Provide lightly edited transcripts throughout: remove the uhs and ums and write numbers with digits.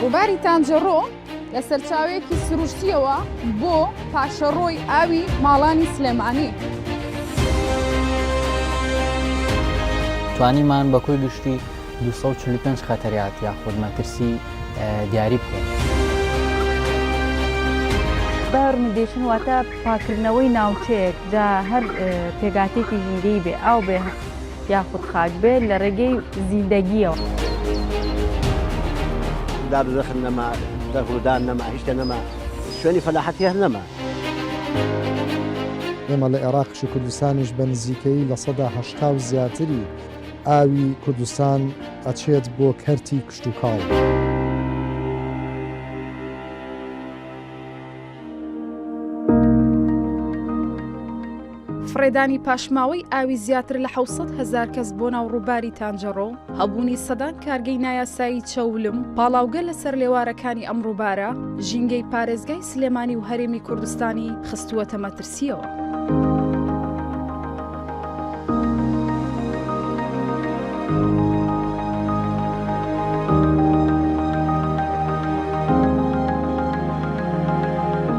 ڕووباری تانجەڕۆ لە سەرچاوەیەکی سروشتییەوە بۆ پاشەڕۆی ئاوی ماڵانی سلێمانی. توانیمان بە کۆی گشتی 245 خەتەریات یاخود مەترسی دیاری بکەین. Bioremediation واتە پاکردنەوەی ناوچەیەک جا هەر پێکهاتەیەکی ژینگەیی بێ ئاو بێ یاخود خاک بێ لە ڕێگەی زیندەگیەوە. دار و درەخت نەما، دەغڵودان نەما، هیچ شتێ نەما، شوێنی فەلاحەتی هەر نەما. ئێمە لە عێراقیش و کوردستانیش بە نزیکەیی 80% و زیاتری ئاوی کوردستان ئەچێت بۆ کەرتی کشتوکاڵ. فڕێدانی پاشماوەی ئاوی زیاتر لە 700 هەزار کەس بۆ ناو ڕووباری تانجەڕۆ، هەبوونی سەدان کارگەی نایاسایی چەولم، پاڵاوگە لەسەر لێوارەکانی ئەم ڕووبارە، ژینگەی پارێزگای سلێمانی و هەرێمی کوردستانی خستووەتە مەترسییەوە.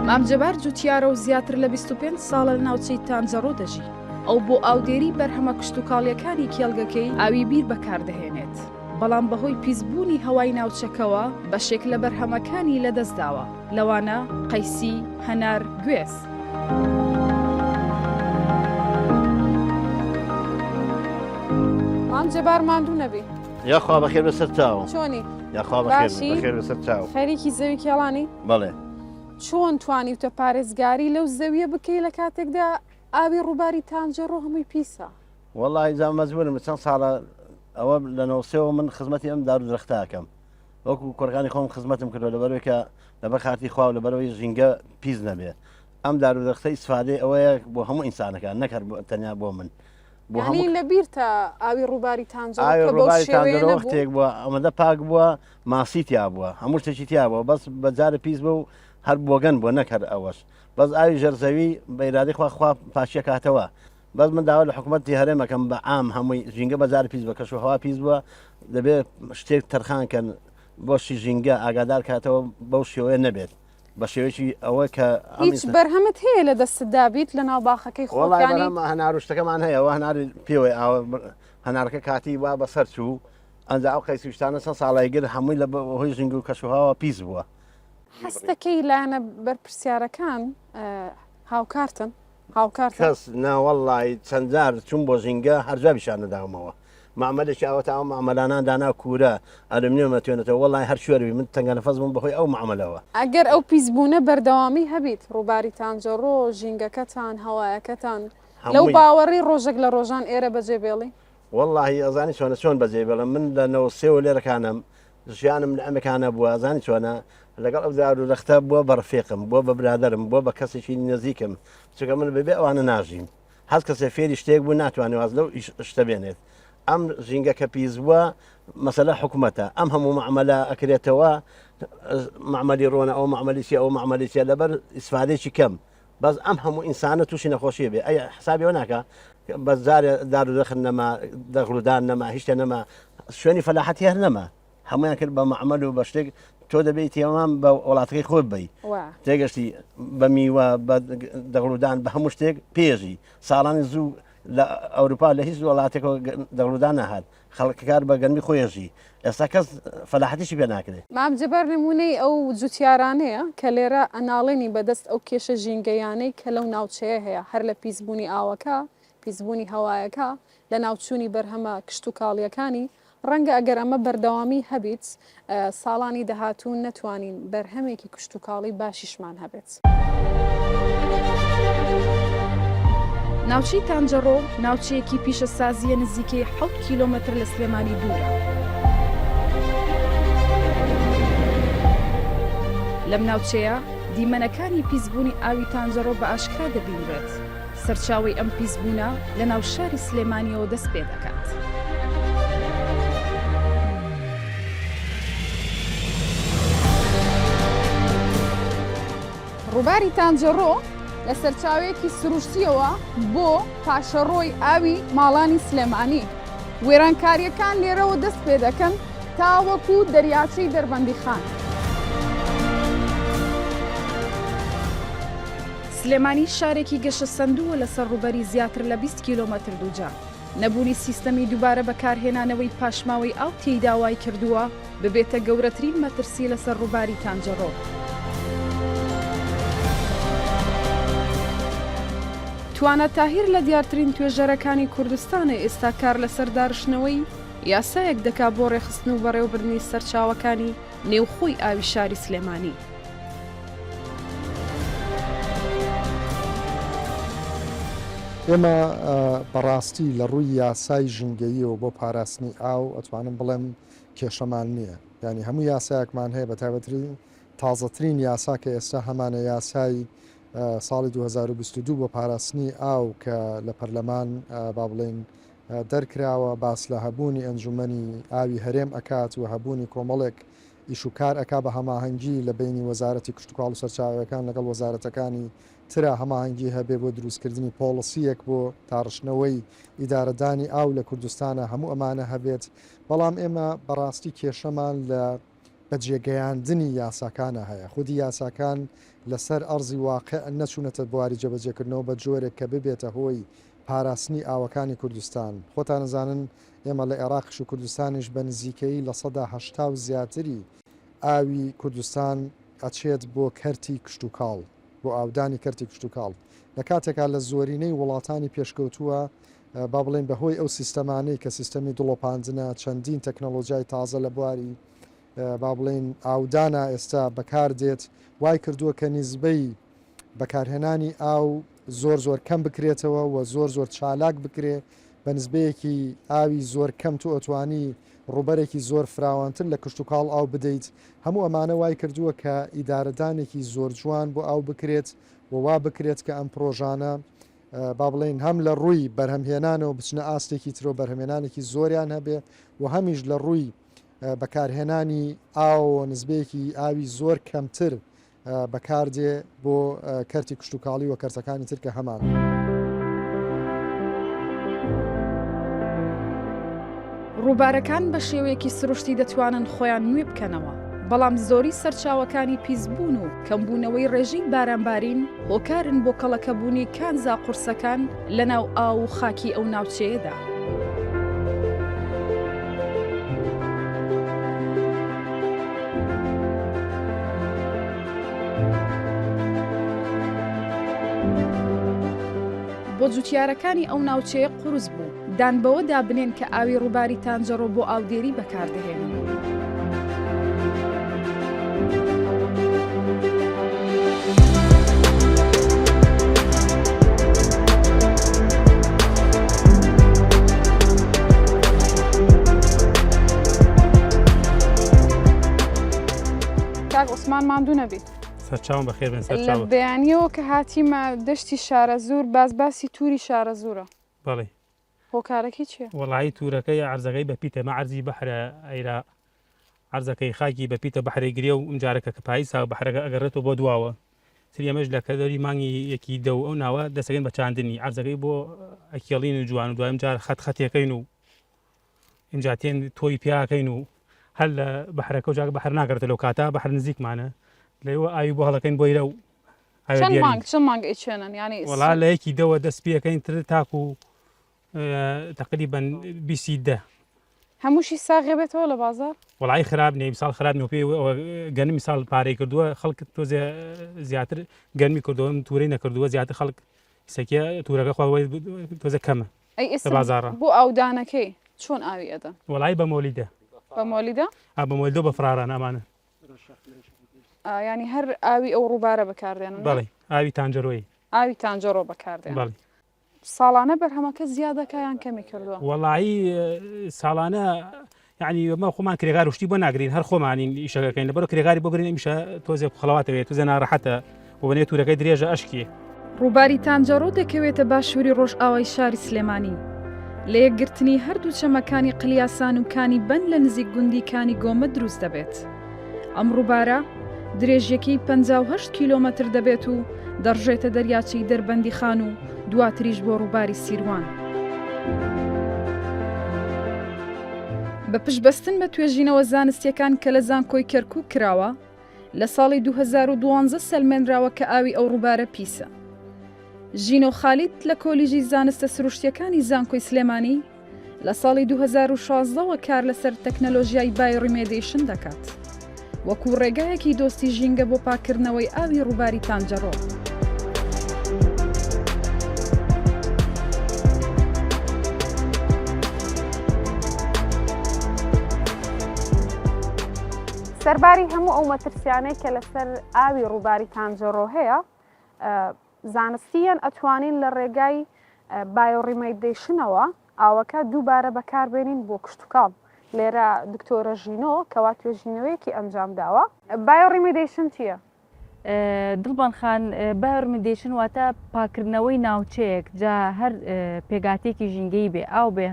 مام جەبار جوتیارە و زیاتر لە 25 ساڵە لە ناوچەی تانجەڕۆ دەژی. ئەو بۆ ئاودێری بەرهەمە کشتوکاڵییەکانی کێڵگەکەی ئاوی بیر بەکاردەهێنێت، بەڵام بەهۆی پیسبوونی هەوای ناوچەکەوە بەشێک لە بەرهەمەکانی لەدەستداوە. لەوانە قەیسی، هەنار، گوێز. مام جەبار ماندوو نەبی. یاخوا بەخێر بەسەر چاوم. چۆنی؟ یاخوا بەخێر بەخێر بەسەر چاو. خەریکی زەوی کێڵانی؟ بەڵێ. چۆن توانیوتە پارێزگاری لەو زەویە بکەی لە کاتێکدا ئاوی ڕووباری تانجەڕۆ هەمووی پیسە؟ وەڵی جا مەجبورم چەند ساڵە ئەوە لە نەوسێەوە من خزمەتی ئەم دار و درەختاکەم وەکو کوڕەکانی خۆم خزمەتم کردوە لەبەرەوەی کە لەبەر خاتری خوا و لەبەرەوەی ژینگە پیس نەبێ ئەم دار و درەختە ئیسفادەی ئەوەیە بۆ هەموو ئینسانەکان نەک هەر تەنیا بۆ من بۆ هەموو لە بیرتە ئاوی ڕووباری تانجەرۆ ئاوی ڕووباری تانجەرۆ وەختێک بووە ئەمەدە پاک بووە ماسی تیا بووە هەموو شتێکی تیا بووە بەس بە جارە پیس بوو و هەر بۆگەن بووە نەک هەر ئەوەش بەس ئاوی ژێرزەوی بە ئیرادەی خوا خوا پاکیەکاتەوە بەس من داوا لە حکومەتی هەرێم ئەکەم بە عام هەمووی ژینگە بەجار پیس بە کەش و هەوا پیس بووە دەبێ شتێک تەرخان کەن بۆشی ژینگە ئاگادار کاتەوە بەو شێوەیە نەبێت بە شێوەیەکی ئەوە کە هیچ بەرهەمت هەیە لە دەستتدا بیت لە ناو باخەکەی خۆتانی هەنار و شتەکەمان هەیە و هەنار پێوەی ئاوە هەنارەکە کاتی وا بەسەر چوو ئەنجا ئەو قەیسی شتانە چەند ساڵی گر هەمووی لە هۆی ژینگە و کەشوهەوا پیس بووە. هەستەکەی لایەنە بەرپرسیارەکان هاوکارتن؟ هاوکارتە؟ کەس نا وەڵڵاهی چەند جار چووم بۆ ژینگە هەر جوابیشیان نەداومەوە مەعمەلێکی ئاوەتا ئەو مەعمەلانان دانا کوورە ئەلومنیۆم ئەتوێنێتەوە وەڵڵاهی هەر کوێر بی من تەنگە نەفەس بووم بەهۆی ئەو مەعمەلەوە. ئەگەر ئەو پیسبوونە بەردەوامی هەبیت ڕووباری تانجەڕۆ، ژینگەکەتان، هەوایەکەتان، لەو هەمووی. باوەڕی ڕۆژێک لە ڕۆژان ئێرە بەجێ بێڵی؟ وەڵڵاهی ئەزانی چۆنە چۆن بەجێی بێڵم من لە 93 وە لێرەکانم ژیانم لە ئەمەکانە بووە ئەزانی چۆنە لەگەڵ ئەو دار و درەختە بووە بە ڕفیقم بووە بە برادەرم بووە بە کەسێکی نزیکم چونکە من بەبێ ئەوانە ناژیم هەر کەسێ فێری شتێک بوو ناتوانێت واز لەو شتە بێنێت ئەم ژینگە کە پیس بووە مەسەلە حکوومەتە ئەم هەموو معمەلە ئەکرێتەوە معمەلی ڕۆنە ئەو معمەلی چیە ئەو معمەلی چیە لەبەر ئیسفادێکی کەم بەس ئەم هەموو ئینسانە تووشی نەخۆشی بێ ئەی حسابی ئەوە ناکا بەس جارێ دار و درەخت نەما دەغڵودان نەما هیچ شتێ نەما شوێنی فەلاحەتی هەر نەما هەمویان کرد بە مەعمەل و بە شتێک تۆ دەبێت تێمان بە وڵاتەکەی خۆت بی تێگەشتی بە میوە بە دەغڵودان بە هەموو شتێک پێژی ساڵانی زوو لە ئەوروپا لە هیچ وڵاتێکەوە دەغڵودان نەهات خەڵکەکار بە گەرمی خۆیەژی ئێستا کەس فەلاحەتیشی پێ ناکرێ. مام جەبار نموونەی ئەو جوتیارانەیە کە لێرە ئەناڵێنی بەدەست ئەو کێشە ژینگەیانەی کە لەو ناوچەیە هەیە هەر لە پیسبوونی ئاوەکە، پیسبوونی هەوایەکە، لەناوچوونی بەرهەمە کشتوکاڵییەکانی، ڕەنگە ئەگەر ئەمە بەردەوامی هەبیت ساڵانی دەهاتوو نەتوانین بەرهەمێکی کشتوکاڵی باشیشمان هەبێت. ناوچەی تانجەڕۆ ناوچەیەکی پیشەسازییە نزیکەی حەوت کیلۆمەتر لە سلێمانی دوورە. لەم ناوچەیە دیمەنەکانی پیسبوونی ئاوی تانجەڕۆ بە ئاشکرا دەبینرێت. سەرچاوەی ئەم پیسبوونە لە ناو شاری سلێمانییەوە دەست پێدەکات. ڕووباری تانجەڕۆ لە سەرچاوەیەکی سروشتییەوە بۆ پاشەڕۆی ئاوی ماڵانی سلێمانی، وێرانکارییەکان لێرەوە دەست پێدەکەن تاوەکو دەریاچەی دەربەندیخان. سلێمانی شارێکی گەشەسەندووە لەسەر ڕووبەری زیاتر لە 20 کیلۆمەتر دووجا. نەبوونی سیستەمی دووبارە بەکارهێنانەوەی پاشماوەی ئاو تێیدا وایکردووە ببێتە گەورەترین مەترسی لەسەر ڕووباری تانجەڕۆ. توانا تاهیر لە دیارترین توێژەرەکانی کوردستانە ئێستا کار لەسەر دارشتنەوەی یاسایەک دەکا بۆ ڕێکخستن و بەڕێوەبردنی سەرچاوەکانی نێوخۆی ئاوی شاری سلێمانی. ئێمە بەڕاستی لە ڕووی یاسای ژینگەییەوە بۆ پاراستنی ئاو ئەتوانم بڵێم کێشەمان نییە یانی هەموو یاسایەکمان هەیە بە تایبەترین تازەترین یاسا کە ئێستا هەمانە یاسای ساڵی 2022 بۆ پاراستنی ئاو کە لە پەرلەمان با بڵێین دەرکراوە باس لە هەبوونی ئەنجومەنی ئاوی هەرێم ئەکات و هەبوونی کۆمەڵێک ئیش و کار ئەکا بە هەماهەنگی لە بەینی وەزارەتی کشتوکاڵ و سەرچاوەکان لەگەڵ وەزارەتەکانی ترا هەماهەنگی هەبێ بۆ دروستکردنی پۆڵسییەک بۆ داڕشتنەوەی ئیدارەدانی ئاو لە کوردستانا هەموو ئەمانە هەبێت بەڵام ئێمە بەڕاستی کێشەمان لە بەجێگەیاندنی یاساکانا هەیە خودی یاساکان لەسەر ئەرزی واقع نەچوونەتە بواری جێبەجێکردنەوە بە جۆرێک کە ببێتە هۆی پاراستنی ئاوەکانی کوردستان خۆتان ئەزانن ئێمە لە ئێراقیش و کوردستانیش بە نزیکەیی 80% و زیاتری ئاوی کوردستان ئەچێت بۆ کەرتی کشتوکاڵ بۆ ئاودانی کەرتی کشتوکاڵ لە کاتێکا لە زۆرینەی وڵاتانی پێشکەوتووە با بڵێین بە هۆی ئەو سیستەمانەی کە سیستەمی دڵۆپاندنە چەندین تەکنەڵۆجیای تازە لە بواری با بڵێین ئاودانا ئێستا بەکار دێت وای کردووە کە نیزبەی بەکارهێنانی ئاو زۆر زۆر کەم بکرێتەوە و زۆر زۆر چالاک بکرێ بە نسبەیەکی ئاوی زۆر کەم تۆ ئەتوانی ڕووبەرێکی زۆر فراوانتر لە کشتوکاڵ ئاو بدەیت هەموو ئەمانە وای کردووە کە ئیدارەدانێکی زۆر جوان بۆ ئاو بکرێت و وا بکرێت کە ئەم پرۆژانە با بڵێین هەم لە ڕووی بەرهەمهێنانەوە بچنە ئاستێکی ترەوە بەرهەمێنانێکی زۆریان هەبێ و هەمیش لە ڕووی بەکارهێنانی ئاوەوە نسبەیەکی ئاوی زۆر کەمتر بەکاردێ بۆ کەرتی کشتوکاڵی و کەرتەکانی تر کە هەمان. ڕووبارەکان بە شێوەیەکی سروشتی دەتوانن خۆیان نوێ بکەنەوە، بەڵام زۆری سەرچاوەکانی پیسبوون و کەمبوونەوەی ڕێژەی بارانبارین هۆکارن بۆ کەڵەکەبوونی کانزا قورسەکان لەناو ئاو و خاکی ئەو ناوچەیەدا. بۆ جوتیارەکانی ئەو ناوچەیە قورس بوو دان بەوەدا بنێن کە ئاوی ڕووباری تانجەڕۆ بۆ ئاودێری بەکاردەهێنن. کاک عوسمان ماندوو نەبی. سەرچاوم بەخێر بێن لە سەرچاوت. بەیانیەوە کە هاتیمە دەشتی شارەزوور باس باسی توری شارەزوورە. بەڵی. هۆکارەکەی چیە؟ وەڵایی تورەکەی عەرزەکەی بە پیتە مە عەرزی بەحرە ئەیرا عەرزەکەی خاکی بە پیتە بەحرەی گرێ و ئمجارەکە کە پاییز هاو بەحرەکە ئەگەڕێتەوە بۆ دواوە تر ئێمەش لە کەدەری مانگی یەکی دە و ئەو ناوە دەسەکەین بە چاندنی عەرزەکەی بۆ ئەکێڵین و جوان و دوایم جار خەت خەتێکەین و ئینجا تێن تۆی پیاکەین و هەر لە بەحرەکە و جاک بەحر ناگەڕێتەوە لەو کاتە بەحر نزیکمانە لەوە ئاوی بۆ هەڵەکەین بۆ ئیرە و چەند مانگ چەند مانگ ئەیچێنن یانی وەڵا لە یەکی دەوە دەست پێەکەین تر تاکو تقریبا بیسی دە هەمووشی ساغێ بێتەوە لە بازار وڵی خراپ نیە ساڵ خراپ نیە پێی گەنمی ساڵ پارەی کردووە خەڵک تۆزێ زیاتر گەرمی کردووە تورەی نەکردووە زیاتر خەڵک سەکیە تورەکە خوا تۆزە کەمە ئەی ئێستا بازاڕە بۆ ئاودانەکەی چۆن ئاوی ئەدەن وڵی بە مۆلیدە بە مۆلیدە ئا بە مۆلیدە بە فڕاران ئەمانە یانی هەر ئاوی ئەو ڕووبارە بەکاردێنن؟ بەڵێ ئاوی تانجەرۆیی. ئاوی تانجەڕۆ بەکاردێنن. بەڵێ. ساڵانە بەرهەمەکە زیاد دەکا یان کەمی کردووە؟ وەڵایی ساڵانە یعنی مە خۆمان کرێکار و شتی بۆ ناگرین هەر خۆمانین ئیشەکەکەین لەبەر کرێکاری بۆ گرین ئیشە تۆزێک خەڵاتەوێت تۆزێ ناڕەحەتە و بەنێ تورەکەی درێژە ئەشکێ. ڕووباری تانجەڕۆ دەکەوێتە باشووری ڕۆژئاوای شاری سلێمانی. لە یەکگرتنی هەردوو چەمەکانی قلیاسان و کانی بەن لە نزیک گوندی کانی گۆمە دروست دەبێت. ئەم ڕووبارە درێژیەکەی 58 کیلۆمەتر دەبێت و دەڕژێتە دەریاچەی دەربەندیخان و دواتریش بۆ ڕووباری سیروان. بە پشتبەستن بە توێژینەوە زانستییەکان کە لە زانکۆی کەرکووک کراوە، لە ساڵی 2012 سەلمێنراوە کە ئاوی ئەو ڕووبارە پیسە. ژینۆ خالید لە کۆلیژی زانستە سروشتیەکانی زانکۆی سلێمانی لە ساڵی 2016 وە کار لەسەر تەکنەلۆژیای bioremediation دەکات وەکو ڕێگایەکی دۆستی ژینگە بۆ پاککردنەوەی ئاوی ڕووباری تانجەڕۆ. سەرباری هەموو ئەو مەترسیانەی کە لەسەر ئاوی ڕووباری تانجەڕۆ هەیە، زانستییەن ئەتوانین لە ڕێگای bioremediation ەوە ئاوەکە دووبارە بەکاربێنین بۆ کشتوکاڵ. لێرە دکتۆرە ژینۆ کەوا توێژینەوەیەکی ئەنجام داوە. bioremediation چییە؟ دڵبەند خان، bioremediation واتە پاککردنەوەی ناوچەیەک، جا هەر پێکهاتەیەکی ژینگەیی بێ، ئاو بێ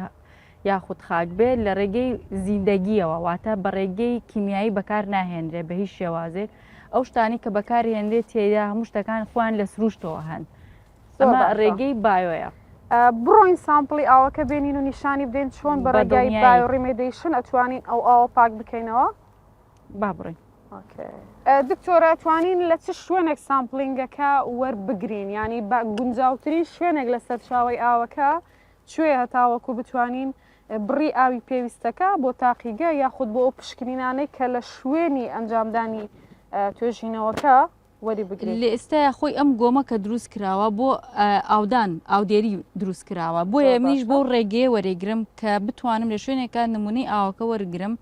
یاخود خاک بێ، لە ڕێگەی زیندەگییەوە، واتە بە ڕێگەی کیمیایی بەکار ناهێنرێ بە هیچ شێوازێک. ئەو شتانەی کە بەکارهێنرێ تێیدا هەموو شتەکان خۆیان لە سروشتەوە هەن. ئەمە ڕێگەی bio یە. بڕۆین sample ی ئاوەکە بێنین و نیشانی بدەین چۆن بە ڕێگای bioremediation ئەتوانین ئەو ئاوە پاک بکەینەوە. با بڕۆین. دکتۆرە ئەتوانین لە چ شوێنێک sampling ەکە وەربگرین یانی بە گونجاوترین شوێنێک لە سەرچاوەی ئاوەکە کوێیە هەتاوەکو بتوانین بڕی ئاوی پێویستەکە بۆ تاقیگە یاخود بۆ ئەو پشکنینانەی کە لە شوێنی ئەنجامدانی توێژینەوەکە وەری بگرین. لە ئێستایا خۆی ئەم گۆمە کە دروست کراوە بۆ ئاودان ئاودێری دروست کراوە بۆیە منیش بۆ ڕێگەیە وەرێگرم کە بتوانم لە شوێنێکە نمونەی ئاوەکە وەرگرم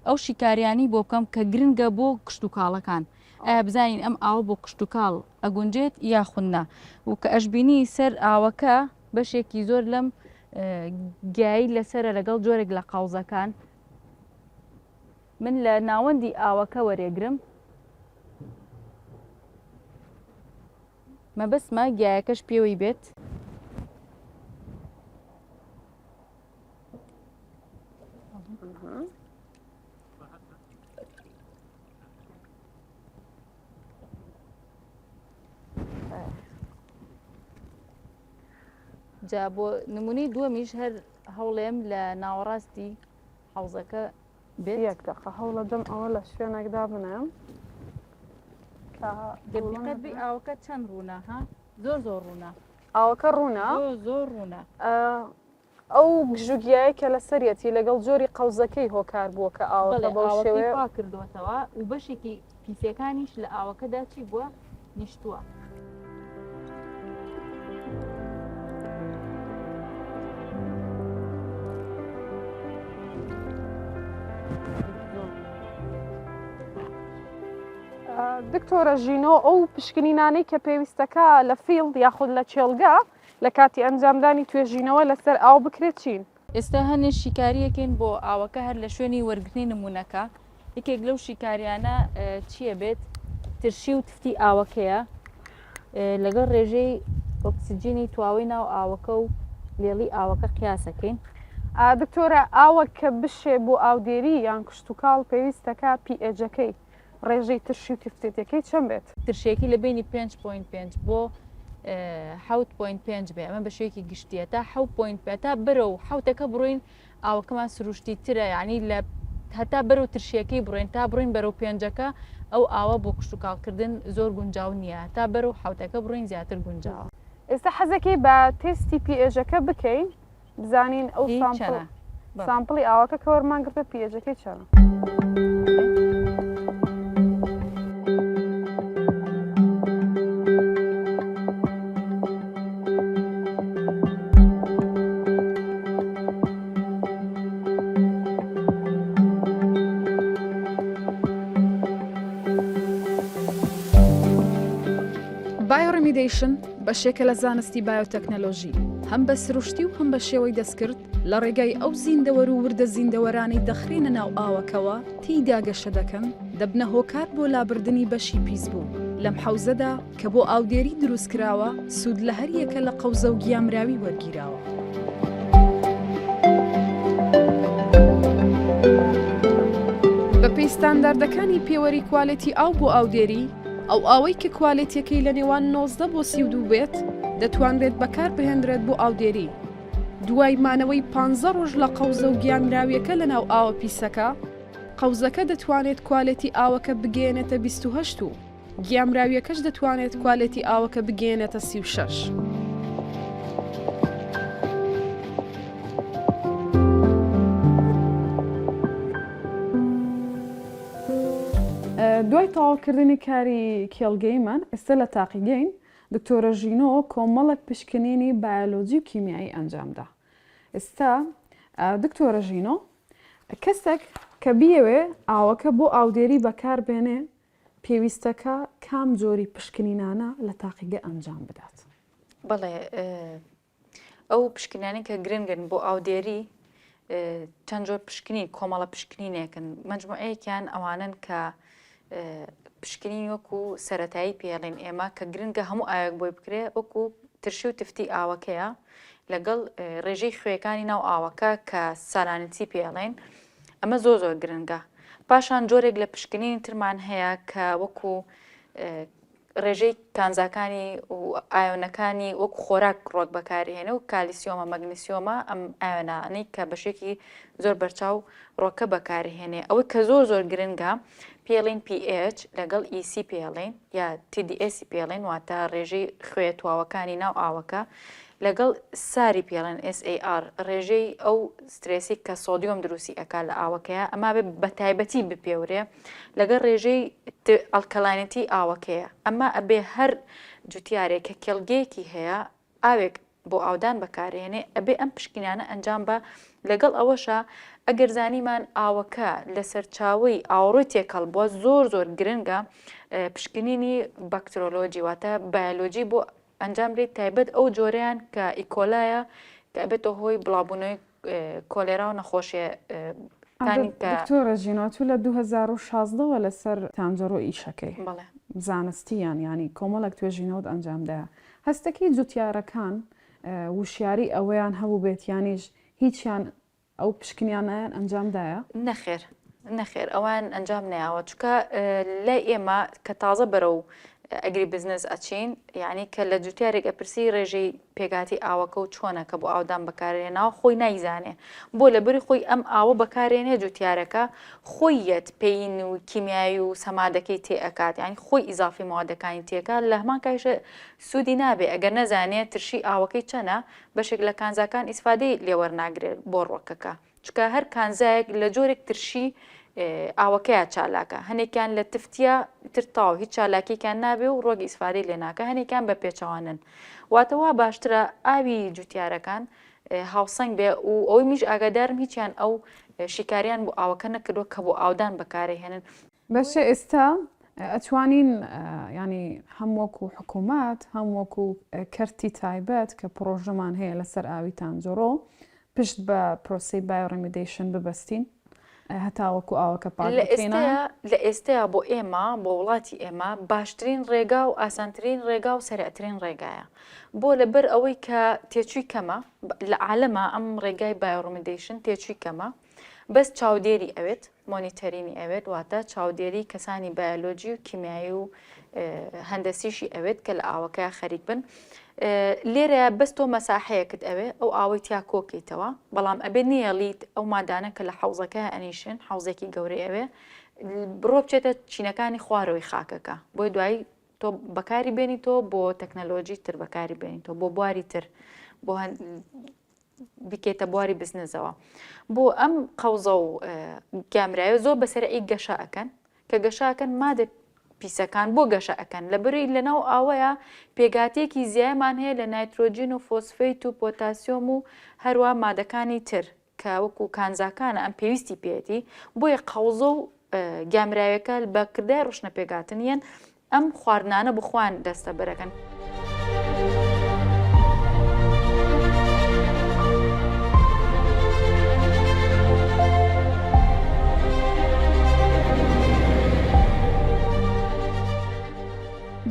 ئەو شیکاریانی بۆ بکەم کە گرنگە بۆ کشتوکاڵەکان ئایا بزانین ئەم ئاوە بۆ کشتوکاڵ ئەگونجێت یاخود نا و کە ئەشبینی سەر ئاوەکە بەشێکی زۆر لەم گیایی لەسرە لەگەڵ جۆرێک لە قاوزەکان من لە ناوەندی ئاوەکە وەرێگرم مەبەستمە گیایەکەش پێوەی بێت. جا بۆ نمونەی دووەمیش هەر هەوڵێم لە ناوەڕاستی حەوزەکە بێت. یەک دەقە هەوڵەدەم ئەوە لە شوێنێک دابنێم کە دقت بی ئاوەکە چەند ڕوونە ها زۆر زۆر ڕوونە. ئاوەکە ڕوونە؟ زۆر زۆر ڕوونە. ئەو گژوگیایە کە لەسەریەتی لەگەڵ جۆری قەوزەکەی هۆکار بووە کە ئاوەکە بەو شێوەیە پاک کردووەتەوە و بەشێکی پیسەکانیش لە ئاوەکەدا چی بووە نیشتووە. دکتۆرە ژینۆ ئەو پشکنینانەی کە پێویستەکە لە field یاخود لە کێڵگە لە کاتی ئەنجامدانی توێژینەوە لەسەر ئاو بکرێت چین؟ ئێستا هەنێ شیکاریەکەین بۆ ئاوەکە هەر لە شوێنی وەرگرتنی نمونەکە یەکێک لەو شیکاریانە چییە بێت ترشی و تفتی ئاوەکەیە لەگەڵ ڕێژەی ئۆکسجینی تواوەی ناو ئاوەکە و لێڵی ئاوەکە قیاسەکەین. دکتۆرە ئاوە کە بشێ بۆ ئاودێری یان کشتوکاڵ پێویستەکە pH ەکەی ڕێژەی ترشی و تفتێتیەکەی چەند بێت؟ ترشیەکەی لە بەینی 5.5 بۆ 7.5 بێ ئەمە بە شێوەیەکی گشتیە تا 7.5 تا بەرەو حوتەکە بڕۆین ئاوەکەمان سروشتی ترە یعنی لە هەتا بەرەو ترشیەکەی بڕۆین تا بڕۆین بەرەو پێنجەکە ئەو ئاوە بۆ کشتوکاڵکردن زۆر گونجاو نییە تا بەرەو حوتەکە بڕۆین زیاتر گونجاوە. ئێستا حەزەکەی بە تێستی pH ەکە بکەین بزانین ئەو sample sample ی ئاوەکە کە وەرمان گرتە pH ەکەی چەنە. bioremediation بەشێکە لە زانستی بایۆتەکنەلۆژی، هەم بە سروشتی و هەم بە شێوەی دەستکرد لە ڕێگای ئەو زیندەوەر و وردە زیندەوەرانەی دەخرێنە ناو ئاوەکەوە تێیدا گەشە دەکەن، دەبنە هۆکار بۆ لابردنی بەشی پیسبوو لەم حەوزەدا کە بۆ ئاودێری دروستکراوە سوود لە هەریەکە لە قەوزە و گیامراوی وەرگیراوە. بەپێی ستانداردەکانی پێوەری کوالێتی ئاو بۆ ئاودێری، ئەو ئاوەی کە کوالێتیەکەی لە نێوان 19 بۆ 32 بێت دەتوانرێت بەکاربهێنرێت بۆ ئاودێری. دوای مانەوەی پانزە ڕۆژ لە قەوزە و گیامراویەکە لەناو ئاوە پیسەکە، قەوزەکە دەتوانێت کوالێتی ئاوەکە بگەیەنێتە 28 و گیامراویەکەش دەتوانێت کوالێتی ئاوەکە بگەیەنێتە 36. دوای تەواوکردنی کاری کێڵگەیمان، ئێستا لە تاقیگەین، دکتۆرە ژینۆ کۆمەڵێک پشکنینی بایۆلۆجی و کیمیایی ئەنجامدا. ئێستا دکتۆرە ژینۆ، کەسێک کە بیەوێ ئاوەکە بۆ ئاودێری بەکار بێنێ، پێویستەکە کام جۆری پشکنینانە لە تاقیگە ئەنجام بدات؟ بەڵێ، ئەو پشکنینانەی کە گرنگن بۆ ئاودێری چەند جۆر پشکنین کۆمەڵە پشکنینێکن مەجموعەیەکیان ئەوانن کە پشکنین وەکو سەتایی پێڵین ئێمە کە گرنگە هەموو ئاوێک بۆی بکرێ وەکو ترشی و تفتی ئاوەکەیە لەگەڵ ڕێژەی خوێەکانی ناو ئاوەکە کە salinity پێڵێن ئەمە زۆر زۆر گرنگە پاشان جۆرێک لە پشکنینی ترمان هەیە کە وەکو ڕێژەی کانزاکانی و ئایۆنەکانی وەکو خۆراک ڕۆک بەکارهێنێ و کالیسیۆمە مەگنیسیۆمە ئەم ئایۆنانەی کە بەشێکی زۆر بەرچاو ڕۆکە بەکارهێنێ ئەوەی کە زۆر زۆر گرنگە پێڵین pH لەگەڵ EC پێڵین یا TDS پێڵین واتە ڕێژەی خوێ تواوەکانی ناو ئاوەکە لەگەڵ SAR ی پێڵێن SAR ڕێژەی ئەو سترێسی کە سۆدیۆم دروستی ئەکا لە ئاوەکەیە ئەما بێ بە تایبەتی بپێورێ لەگەڵ ڕێژەی alkalinity ئاوەکەیە ئەمە ئەبێ هەر جوتیارێک کە کێڵگەیەکی هەیە ئاوێک بۆ ئاودان بەکارێنێ ئەبێ ئەم پشکینانە ئەنجام بە لەگەڵ ئەوەشە ئەگەر زانیمان ئاوەکە لە سەرچاوەی ئاوەڕۆی تێکەڵ بووە زۆر زۆر گرنگە پشکنینی بەکترۆلۆجی واتە بایۆلۆجی بۆ ئەنجام بدەیت تایبەت ئەو جۆرەیان کە E. coli یە کە ئەبێتە هۆی بڵاوبوونەوەی کۆلێرا و نەخۆشیە کانی کە دکتۆرە ژینۆ تو لە 2016 وە لەسەر تانجەڕۆ ئیشەکەی بەڵێ. زانستیان یانی کۆمەڵێک توێژینەوەت ئەنجامدایە هەستەکەی جوتیارەکان وشیاری ئەوەیان هەبووبێت یانیش هیچیان ئەو پشکنیانەیان ئەنجام دایە؟ نەخێر نەخێر ئەوان ئەنجام نەیاوە چونکە لای ئێمە کە تازە بەرەو agribusiness ئەچین یعنی کە لە جوتیارێک ئەپرسی ڕێژەی پێکاتی ئاوەکە و چۆنە کە بۆ ئاودان بەکارێناوە خۆی نایزانێ بۆ لە بری خۆی ئەم ئاوە بەکارێنێ جوتیارەکە خۆی یەت پەین و کیمیایی و سەمادەکەی تێ ئەکات یعنی خۆی ئیزافی موادەکانی تێکا لە هەمان کایشە سوودی نابێ ئەگەر نەزانێ ترشی ئاوەکەی چەنە بەشێک لە کانزاکان ئیسفادەی لێوەرناگرێت بۆ ڕوەکەکە چونکە هەر کانزایەک لە جۆرێک ترشی ئاوەکەیە چالاکە هەنێکیان لە تفتیە تر تاو هیچ چالاکیکیان نابێ و ڕۆگ ئیسفادەی لێ ناکە هەنێکیان بە پێچەوانن واتە وا باشترە ئاوی جوتیارەکان هاوسەنگ بێ و ئەوەی میش ئاگادارم هیچیان ئەو شیکاریان بۆ ئاوەکە نەکردووە کە بۆ ئاودان بەکارهێنن باشە ئێستا ئەتوانین یانی هەم وەکو حکوومەت هەم وەکو کەرتی تایبەت کە پڕۆژەمان هەیە لەسەر ئاوی تانجەڕۆ پشت بە پرۆسەی bioremediation ببەستین هەتاوەکو ئاوەکە پاک لە ئێستەیا لە ئێستەیا بۆ ئێمە بۆ وڵاتی ئێمە باشترین ڕێگا و ئاسانترین ڕێگا و سەرعترین ڕێگایە بۆ لەبەر ئەوەی کە تێچووی کەمە لە عالەمە ئەم ڕێگای bioremediation تێچووی کەمە بەس چاودێری ئەوێت monitoring ی ئەوێت واتە چاودێری کەسانی بایۆلۆجی و کیمیایی و هەندەسیشی ئەوێت کە لە ئاوەکە خەریک بن لێرە بەس تۆ مەساحەیەکت ئەوێ ئەو ئاوەی تیا کۆکەیتەوە بەڵام ئەبێ نێڵیت ئەو مادانە کە لە حەوزەکە ئەنیشن حەوزێکی گەورەی ئەوێ بڕۆ بچێتە چینەکانی خوارەوەی خاکەکە بۆی دوایی تۆ بەکاری بێنیتەوە بۆ تەکنەلۆژی تر بەکاری بێنیتەوە بۆ بواری تر بۆ بیکەیتە بواری بزنزەوە بۆ ئەم قەوزە و گامرایە زۆر بەسەرعی گەشە ئەکەن کە گەشاکەن مادە پیسەکان بۆ گەشە ئەکەن لە بری لەناو ئاوەیە پێگاتێکی زیایمان هەیە لە نایترۆجین و فۆسفیت و پۆتاسیۆم و هەروە مادەکانی تر کە وەکو کانزاکانە ئەم پێویستی پێێتی بۆیە قەوزە و گامراوەکە بە کردای ڕشنە پێگاتن یەن ئەم خواردنانە بخوان دەستەبەرەکەن.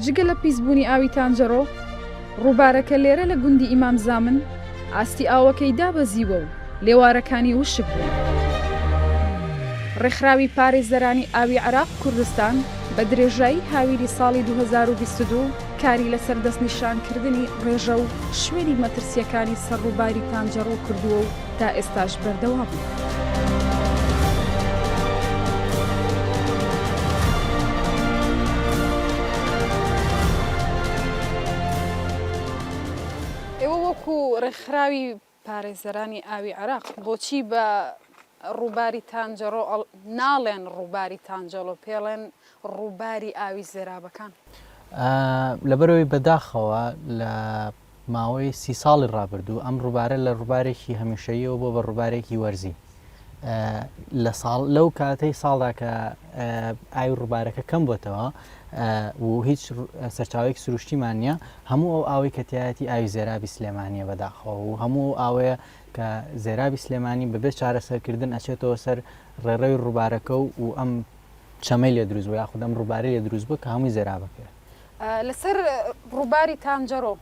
جگە لە پیسبوونی ئاوی تانجەڕۆ، ڕووبارەکە لێرە لە گوندی ئیمام زامن ئاستی ئاوەکەی دابەزیوە و لێوارەکانی وشک بوون. ڕێکخراوی پارێزەرانی ئاوی عێراق کوردستان بە درێژایی هاوینی ساڵی 2022 کاری لەسەر دەستنیشانکردنی ڕێژە و شوێنی مەترسییەکانی سەر ڕووباری تانجەڕۆ کردووە و تا ئێستاش بەردەوامە. ئێوە وەکو ڕێکخراوی پارێزەرانی ئاوی عێراق بۆچی بە. ڕووباری تانجەڕۆ ناڵێن ڕووباری تانجەڵۆ پێڵێن ڕووباری ئاوی زێرابەکان؟ لەبەرئەوەی بەداخەوە لە ماوەی سی ساڵی ڕابردوو ئەم ڕووبارە لە ڕووبارێکی هەمیشەییەوە بۆ بە ڕووبارێکی وەرزی لە ساڵ لەو کاتەی ساڵدا کە ئاوی ڕووبارەکە کەم بۆتەوە و هیچ سەرچاوەیەکی سروشتیمان نییە هەموو ئەو ئاوەی کە تایەتی ئاوی زێرابی سلێمانیە بەداخەوە و هەموو ئاوەیە کە زێرابی سلێمانی بەبێ چارەسەرکردن ئەچێتەوە سەر ڕێڕەوی ڕووبارەکە و ئەم چەمەی لێ دروست بوو یاخود ئەم ڕووبارەی لێ دروست بوو کە هەمووی زێرابەکەیە. لەسەر ڕووباری تانجەرۆ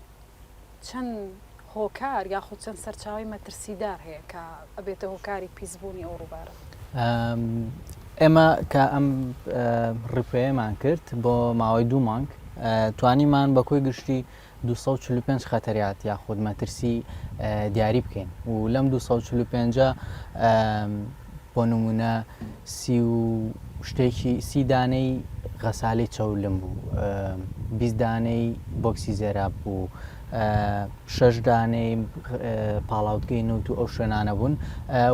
چەند هۆکار یاخود چەند سەرچاوەی مەترسیدار هەیە کە ئەبێتە هۆکاری پیسبوونی ئەو ڕووبارە؟ ئێمە کە ئەم ڕیپەیەمان کرد بۆ ماوەی دوو مانگ توانیمان بە کۆی گشتی 245 خەتەریات یاخود مەترسی دیاری بکەین و لەم 245 بۆ نمونە سی و شتێکی سی دانەی غەسالەی چەولم بوو 20 دانەی بۆکسی زێراب بوو شەش دانەی پاڵاوتگەی نەوت و ئەو شوێنانە بوون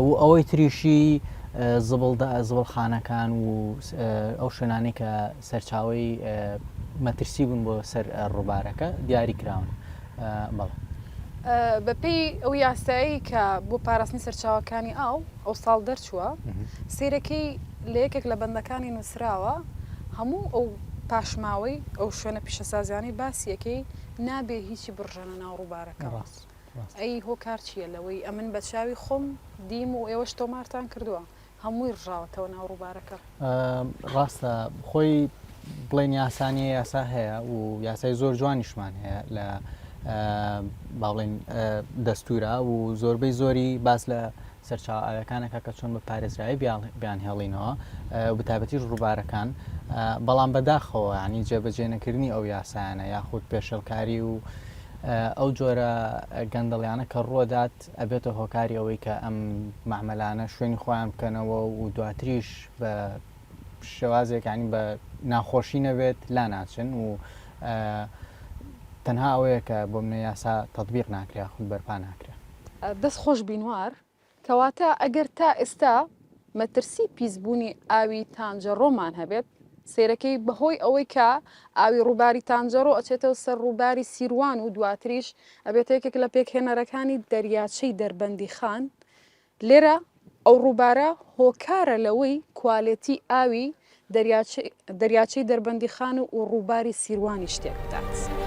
و ئەوەی تریشی زبڵخانەکان و ئەو شوێنانەی کە سەرچاوەی مەترسی بوون بۆ سەر ڕووبارەکە دیاری کراون بەڵێ. بەپێی ئەو یاسایەی کە بۆ پاراستنی سەرچاوەکانی ئاو ئەو ساڵ دەرچووە، سەیرەکەی لە یەکێک لە بەندەکانی نووسراوە هەموو ئەو پاشماوەی ئەو شوێنە پیشەسازیانەی باسی ئەکەی نابێ هیچی بڕژێنە ناو ڕووبارەکەوە. ئەی هۆکار چییە لەوەی ئەمن بە چاوی خۆم دیم و ئێوەش تۆمارتان کردووە هەمووی ڕژاوەتەوە ناو ڕووبارەکە. ڕاستە خۆی بڵێن یاسا نییە یاسا هەیە و یاسای زۆر جوانیشمان هەیە لە با بڵێن دەستورە و زۆربەی زۆری باس لە سەرچاوە ئاویەکانەکە کە چۆن بە پارێزراوی بیانهێڵینەوە و بەتایبەتیش ڕووبارەکان بەڵام بەداخەوە ینی جێبەجێنەکردنی ئەو یاسایانە یاخود پێشێلکاری و ئەو جۆرە گەندەڵیانە کە ڕووەدات ئەبێتە هۆکاری ئەوەی کە ئەم مەعمەلانە شوێنی خۆیان بکەنەوە و دواتریش بە شێوازێک ینی بە ناخۆشی نەبێت لا ناچن و تەنها ئەوەیە کە بۆ منە یاسا تەطبیق ناکرێ خود بەرپا ناکرێ. دەست خۆش بینوار، کەواتە ئەگەر تا ئێستا مەترسی پیسبوونی ئاوی تانجەڕۆمان هەبێت، سەیرەکەی بەهۆی ئەوەی کە ئاوی ڕووباری تانجەڕۆ ئەچێتەوە سەر ڕووباری سیروان و دواتریش ئەبێتە یەکێک لە پێکهێنەرەکانی دەریاچەی دەربەندیخان، لێرە ئەو ڕووبارە هۆکارە لەوەی کوالێتی ئاوی دەریاچەی دەربەندیخان و ڕووباری سیروانیش تێک بدات.